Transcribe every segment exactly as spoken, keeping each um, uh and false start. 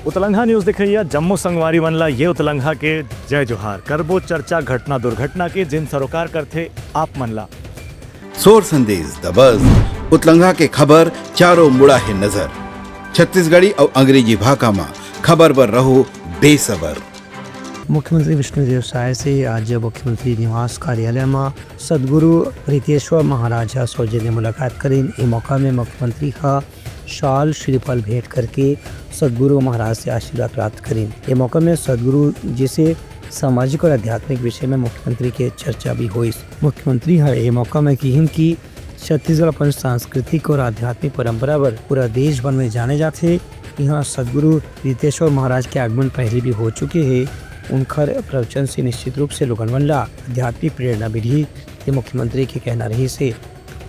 उतलंघा news देखइया जम्मो संगवारी मन ला ये उतलंघा के जय जोहार। करबो चर्चा घटना दुर्घटना के, जेन सरोकार करथे आप मन ला। सोर संदेश दबस, उतलंघा के खबर चारों मुड़ा हे नजर। छत्तीसगढ़ी अउ अंग्रेजी भाखा म खबर बर रहो बेसबर। मुख्यमंत्री विष्णुदेव साय से आज मुख्यमंत्री निवास कार्यालय म सदगुरु रितेश्वर महाराज ह सौजन्य मुलाकात करिन। ए मौका में मुख्यमंत्री ह शाल श्रीफल भेंट करके सदगुरु महाराज से आशीर्वाद प्राप्त करिन। ए मौका में सदगुरु जी से सामाजिक और आध्यात्मिक विषय में मुख्यमंत्री के चर्चा भी होइस। मुख्यमंत्री ह ए मौका में किहिन कि छत्तीसगढ़ अपन सांस्कृतिक और आध्यात्मिक परंपरा बर पूरा देश भर में जाने जाथे। इहाँ सदगुरु रितेश्वर महाराज के आगमन पहले भी हो चुके हे। उनखर प्रवचन से निश्चित रूप से लोगन मन ला आध्यात्मिक प्रेरणा मिलही, ये मुख्यमंत्री के कहना रहिस हे।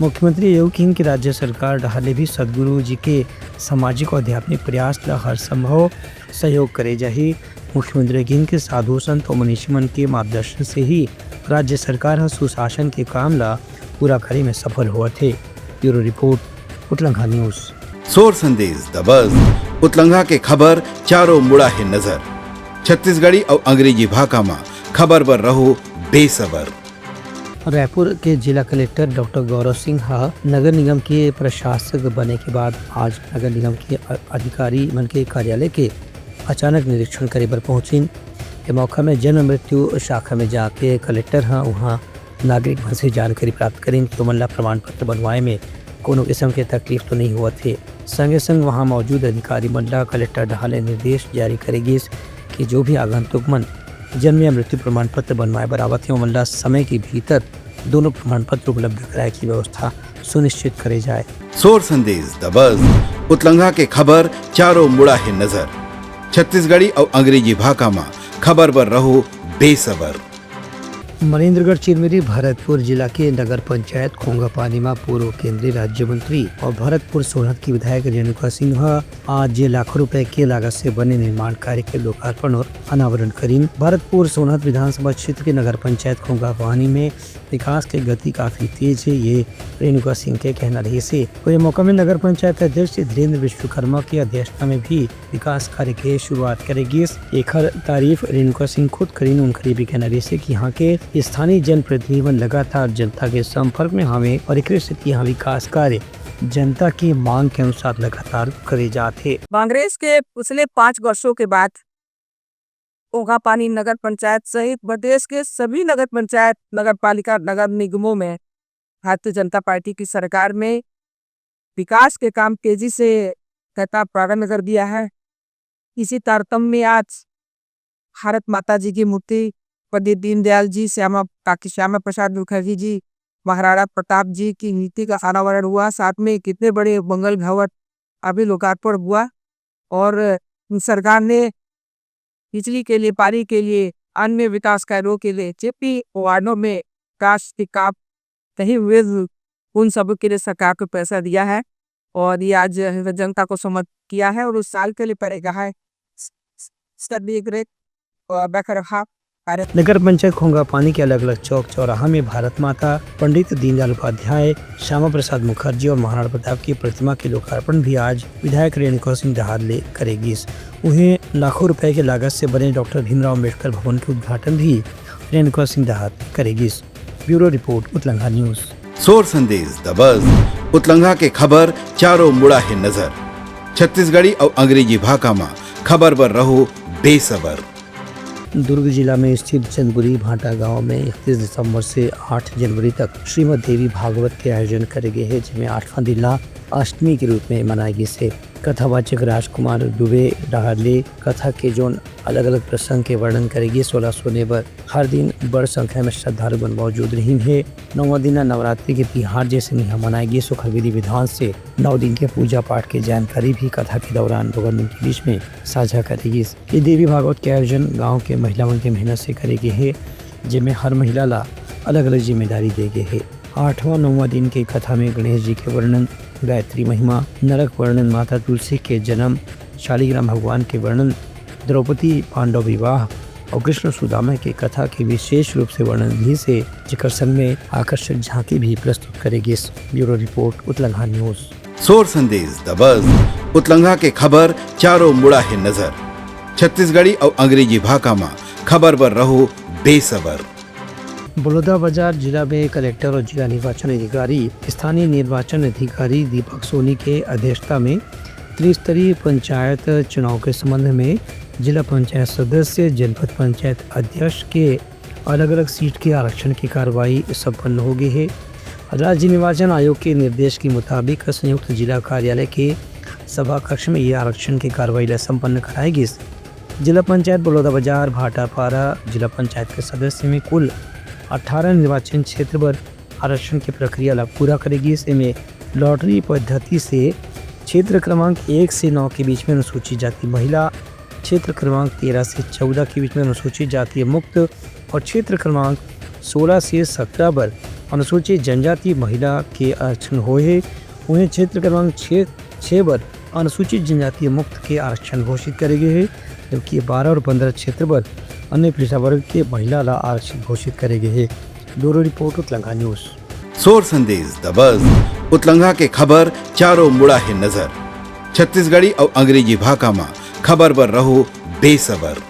मुख्यमंत्री एहू किहिन कि राज्य सरकार डहार ले भी सदगुरु जी के सामाजिक और आध्यात्मिक प्रयास ला हर संभव सहयोग करे जाही। मुख्यमंत्री किहिन कि साधु संत और मनीषी मन के मार्गदर्शन से ही राज्य सरकार ह सुशासन के काम ला पूरा करे में सफल होवत हे। Bureau report, Utlangha news. सोर संदेश दबस, उतलंघा के खबर चारों मुड़ा हे नजर। छत्तीसगढ़ी अउ अंग्रेजी भाखा म खबर बर रहो बेसबर। रायपुर के जिला कलेक्टर डॉक्टर गौरव सिंह ह नगर निगम के प्रशासक बने के बाद आज नगर निगम के अ-, अधिकारी मन के कार्यालय के अचानक निरीक्षण करे बर पहुंचिन। ए मौका में जन्म मृत्यु शाखा में जाके कलेक्टर ह उहां नागरिक मन से जानकारी प्राप्त करिन कि ओमन ला प्रमाण पत्र बनवाए में कोनो किस्म के तकलीफ तो नहीं होवत हे। संगे संग वहां मौजूद अधिकारी मन ला कलेक्टर डहार ले निर्देश जारी करे गिस कि जो भी आगंतुक मन जन्म या मृत्यु प्रमाण पत्र बनवाए बर आवत हे, ओमन ला समय के भीतर दोनों प्रमाण पत्र उपलब्ध कराए की व्यवस्था सुनिश्चित करे जाए। सोर संदेश दबस, उतलंघा के खबर चारों मुड़ा हे नजर। छत्तीसगढ़ी अउ अंग्रेजी भाखा म खबर बर रहो बेसबर। मनेन्द्रगढ़ चिरमिरी भरतपुर जिला के नगर पंचायत खोंगापानी म पूर्व केंद्रीय राज्य मंत्री और भरतपुर सोनहत की विधायक रेणुका सिंह ह आज लाखों रुपए के लागत से बने निर्माण कार्य के लोकार्पण और अनावरण करीन। भरतपुर सोनहत विधानसभा क्षेत्र के नगर पंचायत खोंगापानी में विकास के गति काफी तेज हे, ये रेणुका सिंह के कहना रहिस हे। वही मौका में नगर पंचायत अध्यक्ष धीरेंद्र विश्वकर्मा की अध्यक्षता में भी विकास कार्य के शुरुआत करे गिस। एखर तारीफ रेणुका सिंह खुद करिन। उनकर ये भी कहना रहिस हे कि यहाँ के स्थानीय जनप्रतिनिधि मन लगातार जनता के संपर्क में हवे और एकरे सेती यहाँ विकास कार्य जनता के मांग के अनुसार लगातार करे जात हे। कांग्रेस के पिछले पाँच वर्षों के बाद खोंगापानी नगर पंचायत सहित प्रदेश के सभी नगर पंचायत, नगर पालिका, नगर निगमों में भारतीय जनता पार्टी की सरकार में विकास के काम तेजी से करना प्रारंभ कर दिया है। इसी तारतम्य में आज भारत माता जी की मूर्ति, पंडित दीनदयाल जी, श्यामा, डॉक्टर श्यामा प्रसाद मुखर्जी जी, महाराणा प्रताप जी की मूर्ति का अनावरण हुआ, साथ में कितने बड़े मंगल भवन अभी लोकार्पण हुआ और सरकार ने बिजली के लिए, पानी के लिए, अन्य विकास कार्यों के लिए जितनी वार्डों में विकास के काम नहीं हुए, उन सब के लिए सरकार को पैसा दिया है और ये आज जनता को समर्पित किया है और उस साल के लिए पड़ेगा है सभी ग्रेड और बैक रखा। नगर पंचायत खोंगापानी के अलग-अलग चौक चौराहा में भारत माता, पंडित दीनदयाल उपाध्याय, श्यामा प्रसाद मुखर्जी और महाराणा प्रताप की प्रतिमा के लोकार्पण भी आज विधायक रेणुका सिंह डहार ले करे गिस। उहें लाखों रुपए के लागत से बने डॉक्टर भीमराव अम्बेडकर भवन के उद्घाटन भी रेणुका सिंह डहार करे गिस। Bureau report, Utlangha news. सोर संदेश दबस, उतलंघा के खबर चारों मुड़ा हे नजर। छत्तीसगढ़ी अउ अंग्रेजी भाखा म खबर बर रहो बेसबर। दुर्ग जिला में स्थित चंदगुरी भाटा गांव में इकतीस दिसंबर से आठ जनवरी तक श्रीमद देवी भागवत के आयोजन करे गे हे, जेमे आठवां दिन ला अष्टमी के रूप में मनाए गिस हे। कथावाचक राजकुमार दुबे डहार ले कथा के जोन अलग-अलग प्रसंग के वर्णन करे गिस, ओला सुने बर हर दिन बड़ संख्या में श्रद्धालु मन मौजूद रहिन हे। नौवां दिन ला नवरात्रि के तिहार जैसे इहाँ मनाए गिस, ओखर विधि विधान से नौ दिन के पूजा पाठ के जानकारी भी कथा के दौरान लोगन मन के बीच में साझा करे गिस। ये देवी भागवत के आयोजन गांव के महिला मन के मेहनत से करे गे हे, जेमे हर महिला ला अलग-अलग जिम्मेदारी दे गे हे। आठवां, नौवां दिन के कथा में गणेश जी के वर्णन, गायत्री महिमा, नरक वर्णन, माता तुलसी के जन्म, शालिग्राम भगवान के वर्णन, द्रौपदी पांडव विवाह और कृष्ण सुदामा के कथा के विशेष रूप से वर्णन भी से, जेकर संग में आकर्षक झांकी भी प्रस्तुत करे गिस। Bureau report, Utlangha news. सोर संदेश द बज, उतलंघा के खबर चारों मुड़ा हे नजर। छत्तीसगढ़ी अउ अंग्रेजी भाखा म खबर बर रहो बेसबर। बलौदाबाजार जिला में कलेक्टर और जिला निर्वाचन अधिकारी, स्थानीय निर्वाचन अधिकारी दीपक सोनी के अध्यक्षता में त्रिस्तरीय पंचायत चुनाव के संबंध में जिला पंचायत सदस्य, जनपद पंचायत अध्यक्ष के अलग-अलग सीट के आरक्षण की कार्रवाई संपन्न हो गई है। राज्य निर्वाचन आयोग के निर्देश के मुताबिक संयुक्त जिला कार्यालय के सभा कक्ष में ये आरक्षण की कार्रवाई ला संपन्न कराई गई। जिला पंचायत बलौदाबाजार भाटापारा जिला पंचायत के सदस्य में कुल अठारह निर्वाचन क्षेत्र बर आरक्षण के प्रक्रिया ला पूरा करे गिस। एमे लॉटरी पद्धति से क्षेत्र क्रमांक एक से नौ के बीच में अनुसूचित जाति महिला, क्षेत्र क्रमांक तेरह से चौदह के बीच में अनुसूचित जाति मुक्त और क्षेत्र क्रमांक सोलह से सत्रह बर अनुसूचित जनजाति महिला के आरक्षण होए हे। उहें, क्षेत्र क्रमांक छः छः बर अनुसूचित जनजाति मुक्त के आरक्षण घोषित करे गए हे, जबकि बारह और पन्द्रह क्षेत्र बर अन्य पिछड़ा वर्ग के महिला ला आरक्षित घोषित करे गए हे। Bureau report, Utlangha news. सोर संदेश द बज, उतलंघा के खबर चारों मुड़ा हे नजर। छत्तीसगढ़ी अउ अंग्रेजी भाखा म खबर बर रहो बेसबर।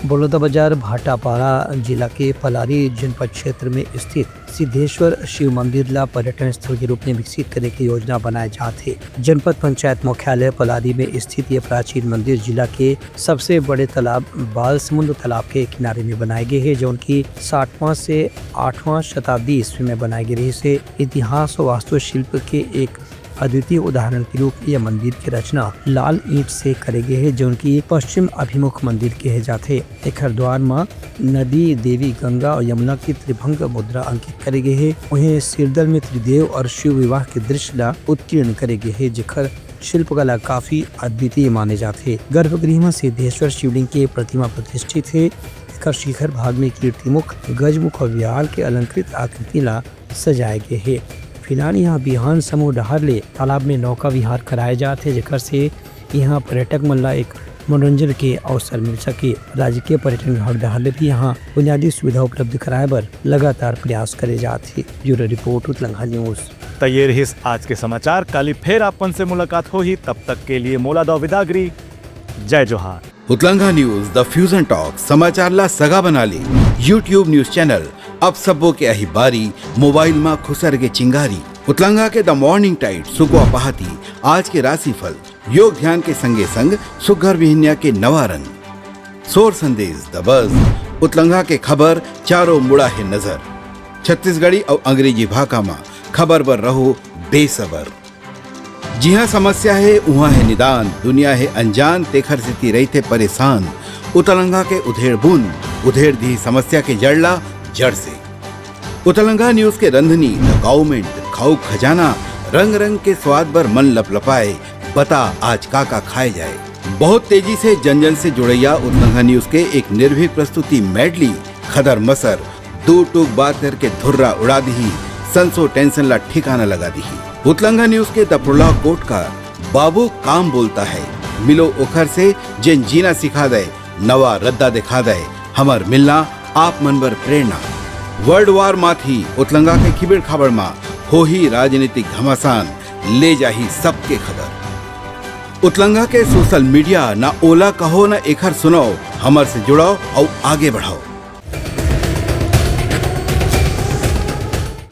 बलौदाबाजार भाटापारा जिला के पलारी जनपद क्षेत्र में स्थित सिद्धेश्वर शिव मंदिर ला पर्यटन स्थल के रूप में विकसित करे के योजना बनाए जात हे। जनपद पंचायत मुख्यालय पलारी में स्थित ये प्राचीन मंदिर जिला के सबसे बड़े तालाब बाल समुद्र तालाब के किनारे में बनाए गए हे, जौन की साठवां से आठवां शताब्दी ईस्वी में बनाए गए रहिस हे। इतिहास और वास्तुशिल्प के एक अद्वितीय उदाहरण के रूप ये मंदिर के रचना लाल ईंट से करे गए हे, जौन की पश्चिम अभिमुख मंदिर कहे जाथे। एखर द्वार म नदी देवी गंगा और यमुना की त्रिभंग मुद्रा अंकित करे गए हे। उहें, सिरदल में त्रिदेव और शिव विवाह के दृश्य ला उत्कीर्ण करे गए हे, जेखर शिल्पकला काफी अद्वितीय माने जाथे। गर्भगृह म सिद्धेश्वर शिवलिंग के प्रतिमा प्रतिष्ठित हे। एखर शिखर भाग में कीर्तिमुख, गजमुख और व्याल के अलंकृत आकृति ला सजाए गए हे। फिलहाल यहाँ बिहान समूह डहार ले तालाब में नौका विहार कराए जात हे, जेकर से यहाँ पर्यटक मन ला एक मनोरंजन के अवसर मिल सके। राज्य के पर्यटन विभाग डहार ले भी यहाँ बुनियादी सुविधा उपलब्ध कराए बर लगातार प्रयास करे जात हे। Bureau report, Utlangha news. त ये रहिस आज के समाचार। काली फेर आप मन से मुलाकात होही, तब तक के लिए मोला दव विदागरी। जय जोहार। उतलंघा न्यूज, द फ्यूजन टॉक, समाचार ला सगा बना ले। YouTube न्यूज चैनल, अब सबो के अही बारी, मोबाइल मा खुसर के चिंगारी। उतलंघा के द मॉर्निंग टाइड, सुकवा पहाती, आज के राशिफल, योग ध्यान के संगे संग सुग्घर बिहनिया के नवा रंग। सोर संदेश, द बज, उतलंघा के खबर चारों मुड़ा हे नजर। छत्तीसगढ़ी अउ अंग्रेजी भाखा मा खबर बर रहो बेसबर। जिहाँ समस्या हे, उहाँ हे निदान, दुनिया हे अनजान, तेखर सेती रहिथे परेशान। उतलंघा के उधेड़ बुन, उधेड़ दिही समस्या के जड़ ला जड़ से। उतलंघा न्यूज के रंधनी, द गवर्नमेंट, खाऊ खजाना, रंग रंग के स्वाद बर मन लपलपाए, बता आज का का खाए जाए। बहुत तेजी से जन जन से जुड़ैया उतलंघा न्यूज के एक निर्भीक प्रस्तुति मेडली, खदर मसर, दू टूक बात करके धुर्रा उड़ा दिही, संसो टेंशन ला ठिकाना लगा दिही। उतलंघा न्यूज के द प्रोलॉग कोट का, बाबू काम बोलता है, मिलो ओखर से जेन जीना सिखा दे, नवा रद्दा दिखा दे, हमर मिलना आप मन बर प्रेरणा। वर्ल्ड वार माथी उतलंघा के खिबेड़ खाबड़ मा होही राजनीतिक घमासान, ले जाही सबके खबर। उतलंघा के सोशल मीडिया, ना ओला कहो ना एखर सुनाओ, हमर से जुड़ाओ अउ आगे बढ़ाओ।